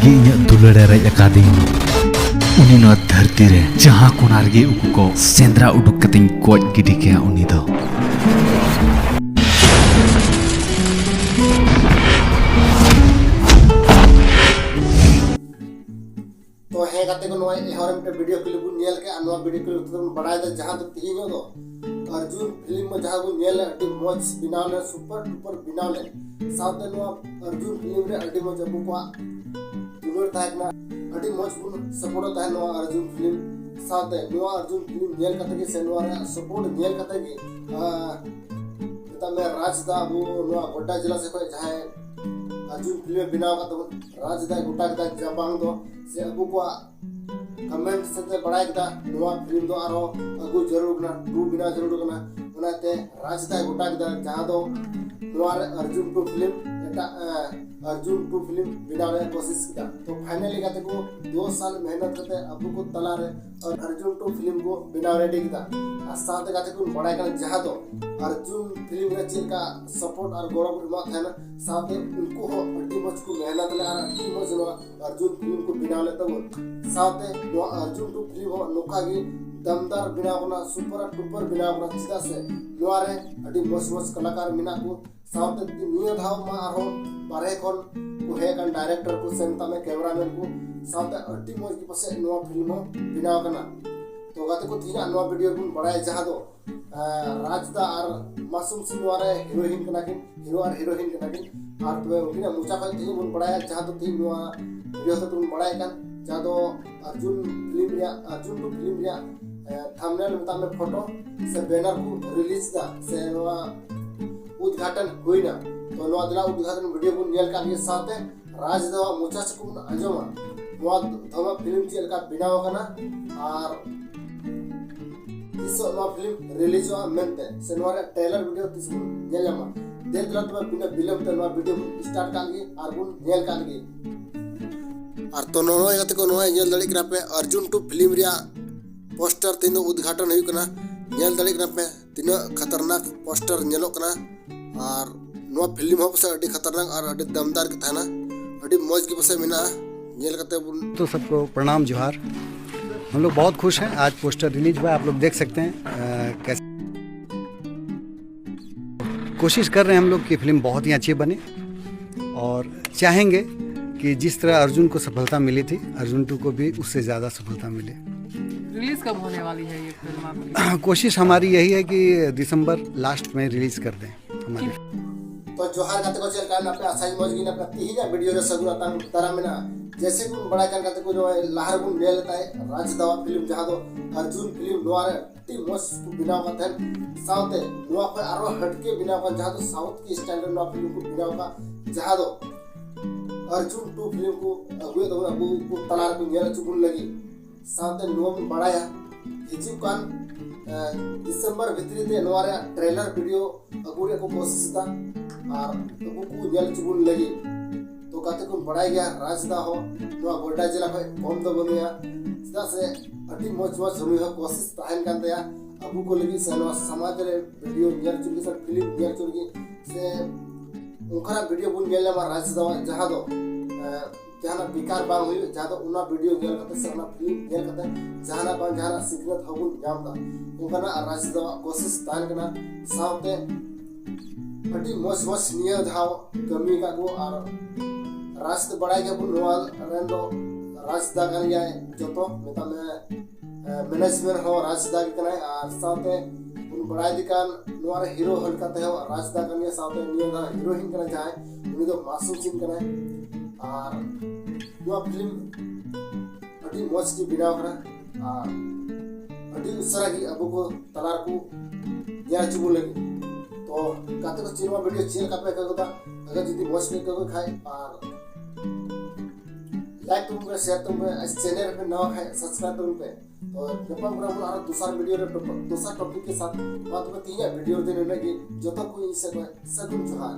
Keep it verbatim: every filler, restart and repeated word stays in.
ᱤᱧᱟᱹᱜ ᱫᱩᱞᱟᱹᱲ ᱮ ᱨᱮᱡ ᱟᱠᱟᱫᱤᱧ᱾ ᱩᱱᱤ ᱱᱚᱣᱟ ᱫᱷᱟᱹᱨᱛᱤ ᱨᱮ ᱡᱟᱦᱟᱸ ᱠᱚᱱᱟ ᱨᱮᱜᱮ ᱩᱠᱩ ᱠᱚ ᱥᱮᱸᱫᱽᱨᱟ ᱩᱰᱩᱠ ᱠᱟᱛᱮᱧ ᱜᱚᱡ ᱜᱤᱰᱤ ᱠᱟᱭᱟ ᱩᱱᱤ ᱫᱚ᱾ ᱛᱚ ᱦᱮᱸ ᱜᱟᱛᱮ ᱠᱚ, ᱱᱚᱣᱟ ᱮᱦᱚᱵ ᱨᱮ ᱢᱤᱫᱴᱮᱱ ᱵᱷᱤᱰᱤᱭᱳ ᱠᱞᱤᱯ ᱵᱚᱱ ᱧᱮᱞ ᱠᱮᱜᱼᱟ᱾ ᱱᱚᱣᱟ ᱵᱷᱤᱰᱤᱭᱳ ᱠᱞᱤᱯ ᱛᱮᱵᱚᱱ ᱵᱟᱲᱟᱭ ᱫᱟ ᱡᱟᱦᱟᱸ ᱫᱚ ᱛᱤᱦᱤᱧ ᱫᱚ ᱟᱨᱡᱩᱱ ᱯᱷᱤᱞᱢ ᱡᱟᱦᱟᱸ ᱵᱚᱱ ᱧᱮᱞ ᱞᱮᱫ, ᱟᱹᱰᱤ ᱢᱚᱡᱽ ᱵᱮᱱᱟᱣ ᱞᱮᱱ, ᱥᱩᱯᱟᱨ ᱰᱩᱯᱟᱨ ᱵᱮᱱᱟᱣ ᱞᱮᱱ᱾ ᱥᱟᱶᱛᱮ ᱱᱚᱣᱟ ᱟᱨᱡᱩᱱ ᱯᱷᱤᱞᱢ ᱨᱮ ᱟᱹᱰᱤ ᱢᱚᱡᱽ ᱟᱵᱚ ᱠᱚᱣᱟᱜ ᱫᱩᱞᱟᱹᱲ ᱛᱟᱦᱮᱸ ᱠᱟᱱᱟ, ᱟᱹᱰᱤ ᱢᱚᱡᱽ ᱵᱚᱱ ᱥᱟᱯᱳᱨᱴ ᱛᱟᱦᱮᱸ ᱱᱚᱣᱟ ᱟᱨᱡᱩᱱ ᱯᱷᱤᱞᱢ᱾ ᱥᱟᱶᱛᱮ ᱱᱚᱣᱟ ᱟᱨᱡᱩᱱ ᱯᱷᱤᱞᱢ ᱧᱮᱞ ᱠᱟᱛᱮ ᱜᱮ ᱥᱮ ᱱᱚᱣᱟ ᱨᱮᱭᱟᱜ ᱥᱟᱯᱳᱨᱴ ᱧᱮᱞ ᱠᱟᱛᱮ ᱜᱮ, ᱟᱨ ᱢᱮᱛᱟᱜ ᱢᱮ ᱨᱟᱡᱽ ᱫᱟ ᱟᱵᱚ ᱱᱚᱣᱟ ᱜᱚᱰᱰᱟ ᱡᱮᱞᱟ ᱥᱮᱫ ᱠᱷᱚᱱ ᱡᱟᱦᱟᱸᱭ ᱟᱨᱡᱩᱱ ᱯᱷᱤᱞᱢ ᱮ ᱵᱮᱱᱟᱣ ᱟᱠᱟᱫ ᱛᱟᱵᱚᱱ, ᱨᱟᱡᱽ ᱫᱟᱭ ᱜᱚᱴᱟ ᱠᱮᱫᱟ ᱡᱟᱵᱟᱝ ᱫᱚ ᱥᱮ ᱟᱵᱚ ᱠᱚᱣᱟᱜ ᱠᱚᱢᱮᱱᱴ ᱥᱮᱫ ᱛᱮ ᱵᱟᱲᱟᱭ ᱠᱮᱫᱟ, ᱱᱚᱣᱟ ᱯᱷᱤᱞᱢ ᱫᱚ ᱟᱨᱦᱚᱸ ᱟᱹᱜᱩ ᱡᱟᱹᱨᱩᱲ ᱠᱟᱱᱟ, ᱴᱩ ᱵᱮᱱᱟᱣ ᱡᱟᱹᱨᱩᱲ ᱠᱟᱱᱟ᱾ ᱚᱱᱟᱛᱮ ᱨᱟᱡᱽ ᱫᱟᱭ ᱜᱚᱴᱟ ᱠᱮᱫᱟ, ᱡᱟᱦᱟᱸ ᱫᱚ ᱱᱚᱣᱟ ᱨᱮ ᱟᱨᱡᱩᱱ ᱴᱩ ᱯᱷᱤᱞᱢ ᱮᱴᱟᱜ, ᱮ, ᱟᱨᱡᱩᱱ ᱴᱩ ᱯᱷᱤᱞᱢ ᱵᱮᱱᱟᱣ ᱨᱮᱭᱟᱜ ᱠᱳᱥᱤᱥ ᱠᱮᱫᱟ᱾ ᱛᱚ ᱯᱷᱟᱭᱱᱟᱞᱤ ᱜᱟᱛᱮ ᱠᱚ ᱫᱩ ᱥᱟᱞ ᱢᱮᱦᱱᱚᱛ ᱠᱟᱛᱮ ᱟᱵᱚ ᱠᱚ ᱛᱟᱞᱟ ᱨᱮ ᱟᱨᱡᱩᱱ ᱴᱩ ᱯᱷᱤᱞᱢ ᱠᱚ ᱵᱮᱱᱟᱣ ᱨᱮᱰᱤ ᱠᱮᱫᱟ᱾ ᱟᱨ ᱥᱟᱶᱛᱮ ᱜᱟᱛᱮ ᱠᱚ ᱵᱟᱲᱟᱭ ᱠᱟᱱᱟ ᱡᱟᱦᱟᱸ ᱫᱚ ᱟᱨᱡᱩᱱ ᱯᱷᱤᱞᱢ ᱨᱮ ᱪᱮᱫ ᱞᱮᱠᱟ ᱥᱟᱯᱳᱨᱴ ᱟᱨ ᱜᱚᱲᱚ ᱠᱚ ᱮᱢᱟᱜ ᱛᱟᱦᱮᱱᱟ, ᱥᱟᱶᱛᱮ ᱩᱱᱠᱩ ᱦᱚᱸ ᱟᱹᱰᱤ ᱢᱚᱡᱽ ᱠᱚ ᱢᱮᱦᱱᱚᱛ ᱞᱮᱫᱟ ᱟᱨ ᱟᱹᱰᱤ ᱢᱚᱡᱽ ᱱᱚᱣᱟ ᱟᱨᱡᱩᱱ ᱯᱷᱤᱞᱢ ᱠᱚ ᱵᱮᱱᱟᱣ ᱞᱮᱫ ᱛᱟᱵᱚᱱ᱾ ᱥᱟᱶᱛᱮ ᱱᱚᱣᱟ ᱟᱨᱡᱩᱱ ᱴᱩ ᱯᱷᱤᱞᱢ ᱦᱚᱸ ᱱᱚᱝᱠᱟ ᱜᱮ ᱫᱟᱢᱫᱟᱨ ᱵᱮᱱᱟᱣ ᱠᱟᱱᱟ, ᱥᱩᱯᱟᱨ ᱟᱨ ᱴᱩᱯᱟᱨ ᱵᱮᱱᱟᱣ ᱠᱟᱱᱟ, ᱪᱮᱫᱟᱜ ᱥᱮ ᱱᱚᱣᱟ ᱨᱮ ᱟᱹᱰᱤ ᱢᱚᱡᱽ ᱢᱚᱡᱽ ᱠᱟᱞᱟᱠᱟᱨ ᱢᱮᱱᱟᱜ ᱠᱚ᱾ ᱥᱟᱶᱛᱮ ᱱᱤᱭᱟᱹ ᱫᱷᱟᱣ ᱢᱟ ᱟᱨᱦᱚᱸ ᱵᱟᱨᱦᱮ ᱠᱷᱚᱱ ᱠᱚ ᱦᱮᱡ ᱟᱠᱟᱱ, ᱰᱟᱭᱨᱮᱠᱴᱚᱨ ᱠᱚ ᱥᱮ ᱢᱮᱛᱟᱜ ᱢᱮ ᱠᱮᱢᱮᱨᱟᱢᱮᱱ ᱠᱚ, ᱥᱟᱶᱛᱮ ᱟᱹᱰᱤ ᱢᱚᱡᱽ ᱜᱮ ᱯᱟᱥᱮᱡ ᱱᱚᱣᱟ ᱯᱷᱤᱞᱢ ᱦᱚᱸ ᱵᱮᱱᱟᱣ ᱠᱟᱱᱟ᱾ ᱛᱚ ᱜᱟᱛᱮ ᱠᱚ, ᱛᱮᱦᱮᱧᱟᱜ ᱱᱚᱣᱟ ᱵᱷᱤᱰᱤᱭᱳ ᱵᱚᱱ ᱵᱟᱲᱟᱭᱟ ᱡᱟᱦᱟᱸ ᱫᱚ, ᱟᱸ, ᱨᱟᱡᱽ ᱫᱟ ᱟᱨ ᱢᱟᱥᱩᱢ ᱥᱤᱝ ᱱᱚᱣᱟ ᱨᱮ ᱦᱤᱨᱳᱭᱤᱱ ᱠᱟᱱᱟ ᱠᱤᱱ, ᱦᱤᱨᱳ ᱟᱨ ᱦᱤᱨᱳᱭᱤᱱ ᱠᱟᱱᱟ ᱠᱤᱱ᱾ ᱟᱨ ᱛᱚᱵᱮ ᱩᱱᱠᱤᱱᱟᱜ ᱢᱚᱪᱟ ᱠᱷᱚᱱ ᱛᱮᱦᱮᱧ ᱵᱚᱱ ᱵᱟᱲᱟᱭᱟ ᱡᱟᱦᱟᱸ ᱫᱚ ᱛᱮᱦᱮᱧ ᱱᱚᱣᱟ ᱵᱷᱤᱰᱤᱭᱳ ᱦᱚᱛᱮ ᱛᱮᱵᱚᱱ ᱵᱟᱲᱟᱭ ᱠᱟᱱ, ᱡᱟᱦᱟᱸ ᱫᱚ ᱟᱨᱡᱩᱱ ᱯᱷᱤᱞᱢ ᱨᱮᱭᱟᱜ, ᱟᱨᱡᱩᱱ ᱴᱩ ᱯᱷᱤᱞᱢ ᱨᱮᱭᱟᱜ, ᱮ, ᱛᱷᱟᱢᱵᱱᱮᱞ ᱢᱮᱛᱟᱜ ᱢᱮ, ᱯᱷᱳᱴᱳ ᱥᱮ ᱵᱮᱱᱟᱨ ᱠᱚ ᱨᱤᱞᱤᱡᱽ ᱫᱟ ᱥᱮ ᱱᱚᱣᱟ ᱩᱫᱽᱜᱷᱟᱴᱚᱱ ᱦᱩᱭᱱᱟ᱾ ᱛᱚ ᱱᱚᱣᱟ ᱫᱮᱞᱟ ᱩᱫᱽᱜᱷᱟᱴᱚᱱ ᱵᱷᱤᱰᱤᱭᱳ ᱵᱚᱱ ᱧᱮᱞ ᱠᱟᱜ ᱜᱮ, ᱥᱟᱶᱛᱮ ᱨᱟᱡᱽ ᱫᱟ ᱢᱚᱪᱟ ᱥᱮᱫ ᱠᱷᱚᱱ ᱵᱚᱱ ᱟᱸᱡᱚᱢᱟ ᱱᱚᱣᱟ ᱫᱷᱟᱢᱟ ᱯᱷᱤᱞᱢ ᱪᱮᱫ ᱞᱮᱠᱟ ᱵᱮᱱᱟᱣ ᱟᱠᱟᱱᱟ ᱟᱨ ᱛᱤᱥᱚᱜ ᱱᱚᱣᱟ ᱯᱷᱤᱞᱢ ᱨᱤᱞᱤᱡᱚᱜᱼᱟ ᱢᱮᱱᱛᱮ ᱥᱮ ᱱᱚᱣᱟ ᱨᱮᱭᱟᱜ ᱴᱨᱮᱞᱟᱨ ᱵᱷᱤᱰᱤᱭᱳ ᱛᱤᱥ ᱵᱚᱱ ᱧᱮᱞ ᱧᱟᱢᱟ᱾ ᱫᱮᱞᱟ ᱛᱚᱵᱮ ᱵᱤᱱᱟᱹ ᱵᱤᱞᱚᱢ ᱛᱮ ᱱᱚᱣᱟ ᱵᱷᱤᱰᱤᱭᱳ ᱵᱚᱱ ᱥᱴᱟᱨᱴ ᱠᱟᱜ ᱜᱮ ᱟᱨ ᱵᱚᱱ ᱧᱮᱞ ᱠᱟᱜ ᱜᱮ᱾ ᱟᱨ ᱛᱚ ᱱᱚᱜᱼᱚᱭ ᱜᱟᱛᱮ ᱠᱚ, ᱱᱚᱜᱼᱚᱭ ᱧᱮᱞ ᱫᱟᱲᱮᱭᱟᱜ ᱠᱟᱱᱟ ᱯᱮ ᱟᱨᱡᱩᱱ ᱴᱩ ᱯᱷᱤᱞᱢ ᱨᱮᱭᱟᱜ ᱯᱳᱥᱴᱟᱨ ᱛᱮᱦᱮᱧ ᱫᱚ ᱩᱫᱽᱜᱷᱟᱴᱚᱱ ᱦᱩᱭᱩᱜ ᱠᱟᱱᱟ᱾ ᱧᱮᱞ ᱫᱟᱲᱮᱭᱟᱜ ᱠᱟᱱᱟ ᱯᱮ ᱛᱤᱱᱟᱹᱜ ᱠᱷᱟᱛᱟᱨᱱᱟᱠ ᱯᱳᱥᱴᱟᱨ ᱧᱮᱞᱚᱜ ᱠᱟᱱᱟ᱾ ᱟᱨ ᱱᱚᱣᱟ ᱯᱷᱤᱞᱢ ᱦᱚᱸ ᱯᱟᱥᱮᱡ ᱟᱹᱰᱤ ᱠᱷᱟᱛᱟᱨᱱᱟᱠ ᱟᱨ ᱟᱹᱰᱤ ᱫᱟᱢᱫᱟᱨ ᱜᱮ ᱛᱟᱦᱮᱱᱟ, ᱟᱹᱰᱤ ᱢᱚᱡᱽ ᱜᱮ ᱯᱟᱥᱮᱡ ᱢᱮᱱᱟᱜᱼᱟ᱾ ᱧᱮᱞ ᱠᱟᱛᱮ ᱵᱚᱱ तो सबको प्रणाम जोहार। हम लोग बहुत खुश हैं, आज पोस्टर रिलीज हुआ है, आप लोग देख सकते हैं। अ, कैसे कोशिश कर रहे हैं हम लोग कि फिल्म बहुत ही अच्छी बने और चाहेंगे कि जिस तरह अर्जुन को सफलता मिली थी, अर्जुन टू को भी उससे ज़्यादा सफलता मिले। रिलीज कब होने वाली है ये फिल्म आपकी? कोशिश हमारी यही है कि दिसंबर लास्ट में रिलीज कर दें हमारी। ᱛᱚ ᱡᱚᱦᱟᱨ ᱜᱟᱛᱮ ᱠᱚ, ᱪᱮᱫ ᱞᱮᱠᱟ ᱢᱮᱱᱟᱜ ᱯᱮᱭᱟ? ᱟᱥᱟᱧ ᱢᱚᱡᱽ ᱜᱮ ᱢᱮᱱᱟᱜ ᱯᱮᱭᱟ᱾ ᱛᱤᱦᱤᱧᱟᱜ ᱵᱷᱤᱰᱤᱭᱳ ᱨᱮ ᱥᱟᱹᱜᱩᱱ ᱟᱛᱟᱝ ᱫᱟᱨᱟᱢ ᱢᱮᱱᱟᱜᱼᱟ᱾ ᱡᱮᱭᱥᱮ ᱠᱤ ᱵᱚᱱ ᱵᱟᱲᱟᱭ ᱠᱟᱱ ᱜᱟᱛᱮ ᱠᱚ, ᱱᱚᱜᱼᱚᱭ ᱞᱟᱦᱟ ᱨᱮᱵᱚᱱ ᱧᱮᱞ ᱞᱮᱫ ᱛᱟᱦᱮᱸᱫ ᱨᱟᱡᱽ ᱫᱟᱣᱟ ᱯᱷᱤᱞᱢ, ᱡᱟᱦᱟᱸ ᱫᱚ ᱚᱨᱡᱩᱱ ᱯᱷᱤᱞᱢ, ᱱᱚᱣᱟ ᱨᱮ ᱟᱹᱰᱤ ᱢᱚᱡᱽ ᱠᱚ ᱵᱮᱱᱟᱣ ᱠᱟᱫ ᱛᱟᱦᱮᱸᱫ᱾ ᱥᱟᱶᱛᱮ ᱱᱚᱣᱟ ᱠᱷᱚᱱ ᱟᱨᱦᱚᱸ ᱦᱟᱹᱴᱠᱮ ᱵᱮᱱᱟᱣ ᱠᱟᱱ, ᱡᱟᱦᱟᱸ ᱫᱚ ᱥᱟᱣᱩᱛᱷ ᱠᱤ ᱥᱴᱟᱭᱤᱞ ᱨᱮ ᱱᱚᱣᱟ ᱯᱷᱤᱞᱢ ᱠᱚ ᱵᱮᱱᱟᱣ ᱠᱟᱫ, ᱡᱟᱦᱟᱸ ᱫᱚ ᱚᱨᱡᱩᱱ ᱴᱩ ᱯᱷᱤᱞᱢ ᱠᱚ ᱟᱹᱜᱩᱭᱮᱫ ᱛᱟᱵᱚᱱᱟ, ᱟᱵᱚ ᱠᱚ ᱛᱟᱞᱟ ᱨᱮᱠᱚ ᱧᱮᱞ ᱦᱚᱪᱚ ᱵᱚᱱ ᱞᱟᱹᱜᱤᱫ᱾ ᱥᱟᱶᱛᱮ ᱱᱚᱣᱟ ᱵᱚᱱ ᱵᱟᱲᱟᱭᱟ, ᱦᱤᱡᱩᱜ ᱠᱟᱱ ᱮ, ᱰᱤᱥᱮᱢᱵᱚᱨ ᱵᱷᱤᱛᱨᱤ ᱛᱮ ᱱᱚᱣᱟ ᱨᱮᱭᱟᱜ ᱴᱨᱮᱞᱟᱨ ᱵᱷᱤᱰᱤᱭᱳ ᱟᱹᱜᱩ ᱨᱮᱭᱟᱜ ᱠᱚ ᱠᱳᱥᱤᱥ ᱮᱫᱟ ᱟᱨ ᱟᱵᱚ ᱠᱚ ᱧᱮᱞ ᱦᱚᱪᱚ ᱵᱚᱱ ᱞᱟᱹᱜᱤᱫ᱾ ᱛᱚ ᱜᱟᱛᱮ ᱠᱚ, ᱵᱟᱲᱟᱭ ᱜᱮᱭᱟ ᱨᱟᱡᱽ ᱫᱟ ᱦᱚᱸ ᱱᱚᱣᱟ ᱜᱚᱰᱰᱟ ᱡᱮᱞᱟ ᱠᱷᱚᱱ ᱠᱚᱢ ᱫᱚ ᱵᱟᱹᱱᱩᱭᱟ, ᱪᱮᱫᱟᱜ ᱥᱮ ᱟᱹᱰᱤ ᱢᱚᱡᱽ ᱢᱚᱡᱽ ᱩᱱᱤ ᱦᱚᱸ ᱠᱳᱥᱤᱥ ᱛᱟᱦᱮᱱ ᱠᱟᱱ ᱛᱟᱭᱟ ᱟᱵᱚ ᱠᱚ ᱞᱟᱹᱜᱤᱫ ᱥᱮ ᱱᱚᱣᱟ ᱥᱚᱢᱟᱡᱽ ᱨᱮ ᱵᱷᱤᱰᱤᱭᱳ ᱧᱮᱞ ᱦᱚᱪᱚ ᱞᱟᱹᱜᱤᱫ ᱥᱮ ᱯᱷᱤᱞᱢ ᱧᱮᱞ ᱦᱚᱪᱚ ᱞᱟᱹᱜᱤᱫ ᱥᱮ ᱚᱱᱠᱟᱱᱟᱜ ᱵᱷᱤᱰᱤᱭᱳ ᱵᱚᱱ ᱧᱮᱞ ᱧᱟᱢᱟ ᱨᱟᱡᱽ ᱫᱟᱣᱟᱜ, ᱡᱟᱦᱟᱸ ᱫᱚ ᱮ, ᱡᱟᱦᱟᱱᱟᱜ ᱵᱮᱠᱟᱨ ᱵᱟᱝ ᱦᱩᱭᱩᱜ, ᱡᱟᱦᱟᱸ ᱫᱚ ᱚᱱᱟ ᱵᱷᱤᱰᱤᱭᱳ ᱧᱮᱞ ᱠᱟᱛᱮ ᱥᱮ ᱚᱱᱟ ᱯᱷᱤᱞᱢ ᱧᱮᱞ ᱠᱟᱛᱮ ᱡᱟᱦᱟᱱᱟᱜ ᱵᱟᱝ ᱡᱟᱦᱟᱱᱟᱜ ᱥᱤᱠᱷᱱᱟᱹᱛ ᱦᱚᱸᱵᱚᱱ ᱧᱟᱢ ᱮᱫᱟ, ᱚᱱᱠᱟᱱᱟᱜ ᱨᱟᱡᱽ ᱫᱟᱣᱟᱜ ᱠᱳᱥᱤᱥ ᱛᱟᱦᱮᱱ ᱠᱟᱱᱟ᱾ ᱥᱟᱶᱛᱮ ᱟᱹᱰᱤ ᱢᱚᱡᱽ ᱢᱚᱡᱽ ᱱᱤᱭᱟᱹ ᱫᱷᱟᱣ ᱠᱟᱹᱢᱤ ᱟᱠᱟᱫ ᱠᱚ᱾ ᱟᱨ ᱨᱟᱡᱽ ᱫᱚ ᱵᱟᱲᱟᱭ ᱜᱮᱭᱟᱵᱚᱱ, ᱱᱚᱣᱟ ᱨᱮᱱ ᱫᱚ ᱨᱟᱡᱽ ᱫᱟ ᱠᱟᱱ ᱜᱮᱭᱟᱭ ᱡᱚᱛᱚ, ᱢᱮᱛᱟᱜ ᱢᱮ ᱢᱮᱱᱮᱡᱢᱮᱱᱴ ᱦᱚᱸ ᱨᱟᱡᱽ ᱫᱟ ᱜᱮ ᱠᱟᱱᱟᱭ᱾ ᱟᱨ ᱥᱟᱶᱛᱮ ᱵᱚᱱ ᱵᱟᱲᱟᱭ ᱤᱫᱤ ᱠᱟᱱ ᱱᱚᱣᱟ ᱨᱮ ᱦᱤᱨᱳ ᱞᱮᱠᱟᱛᱮ ᱦᱚᱸ ᱨᱟᱡᱽ ᱫᱟ ᱠᱟᱱ ᱜᱮᱭᱟ, ᱥᱟᱶᱛᱮ ᱱᱤᱭᱟᱹ ᱫᱷᱟᱣ ᱦᱤᱨᱳᱭᱤᱱ ᱠᱟᱱᱟᱭ ᱡᱟᱦᱟᱸᱭ, ᱩᱱᱤ ᱫᱚ ᱢᱟᱥᱩᱢ ᱥᱤᱝ ᱠᱟᱱᱟᱭ᱾ ᱟᱨ ᱱᱚᱣᱟ ᱯᱷᱤᱞᱢ ᱟᱹᱰᱤ ᱢᱚᱡᱽ ᱜᱮ ᱵᱮᱱᱟᱣ ᱠᱟᱱᱟ ᱟᱨ ᱟᱹᱰᱤ ᱩᱥᱟᱹᱨᱟ ᱜᱮ ᱟᱵᱚ ᱠᱚ ᱛᱟᱞᱟ ᱨᱮᱠᱚ ᱧᱮᱞ ᱦᱚᱪᱚ ᱵᱚᱱ ᱞᱟᱹᱜᱤᱫ᱾ ᱛᱚ ᱜᱟᱛᱮ ᱠᱚ, ᱪᱮᱫ ᱱᱚᱣᱟ ᱵᱷᱤᱰᱤᱭᱳ ᱪᱮᱫ ᱞᱮᱠᱟ ᱯᱮ ᱟᱹᱭᱠᱟᱹᱣ ᱠᱮᱫᱟ? ᱟᱜᱟᱨ ᱡᱩᱫᱤ ᱢᱚᱡᱽ ᱯᱮ ᱟᱹᱭᱠᱟᱹᱣ ᱠᱮᱫ ᱠᱷᱟᱡ ᱟᱨ ᱞᱟᱭᱤᱠ ᱛᱟᱵᱚᱱ ᱯᱮ, ᱥᱮᱭᱟᱨ ᱛᱟᱵᱚᱱ ᱯᱮ, ᱟᱨ ᱪᱮᱱᱮᱞ ᱨᱮ ᱯᱮ ᱱᱟᱣᱟ ᱠᱷᱟᱡ ᱥᱟᱵᱥᱠᱨᱟᱭᱤᱵ ᱛᱟᱵᱚᱱ ᱯᱮ᱾ ᱛᱚ ᱧᱟᱯᱟᱢ ᱠᱟᱱᱟ ᱵᱚᱱ ᱟᱨᱚ ᱫᱚᱥᱟᱨ ᱵᱷᱤᱰᱤᱭᱳ ᱨᱮ, ᱴᱚᱯ- ᱫᱚᱥᱟᱨ ᱴᱚᱯᱤᱠ ᱠᱮ ᱥᱟᱛᱷ᱾ ᱢᱟ ᱛᱚᱵᱮ ᱛᱤᱦᱤᱧᱟᱜ ᱵᱷᱤᱰᱤᱭᱳ ᱨᱮ ᱱᱤᱱᱟᱹᱜ ᱜᱮ᱾ ᱡᱚᱛᱚ ᱠᱚ ᱤᱧ ᱥᱮᱫ ᱠᱷᱚᱱ ᱥᱟᱹᱜᱩᱱ ᱡᱚᱦᱟᱨ᱾